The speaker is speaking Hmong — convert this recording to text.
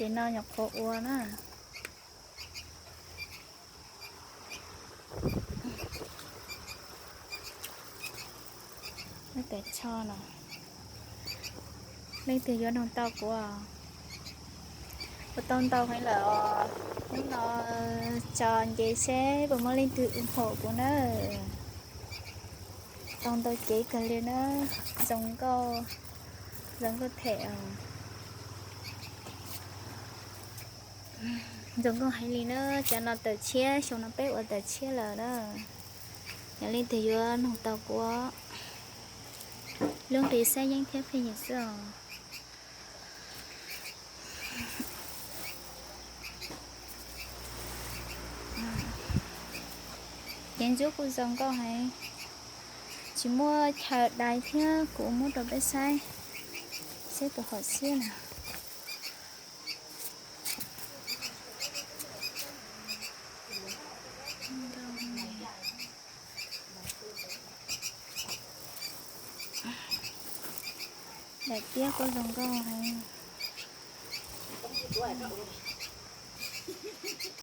Ces no nyuam qhuav ua na. Lub pem tsho no, leej twg yuav nug tau kuv. Ua tau ntau heev lawm os. Hnub no tso nce seb puas muaj leej twg ua hom kuv na. Tau ntau cev kawg li na. Zoo nkauj, zoo nkauj them os. Zoo nkauj heev li na. Cov no tawm tshiab, xyoo no peb ua tawm tshiab lawm na. Yog leej twg yuav nug tau kuv, lub nqi xab yeeb thiab pheej yig xwb os. Cev ntsuab kuj zoo nkauj heev. Tsis muaj chaw dai thiab, kuv muab rau peb saib, saib tus hom xiab na. Daim tiab kuj zoo nkauj heev.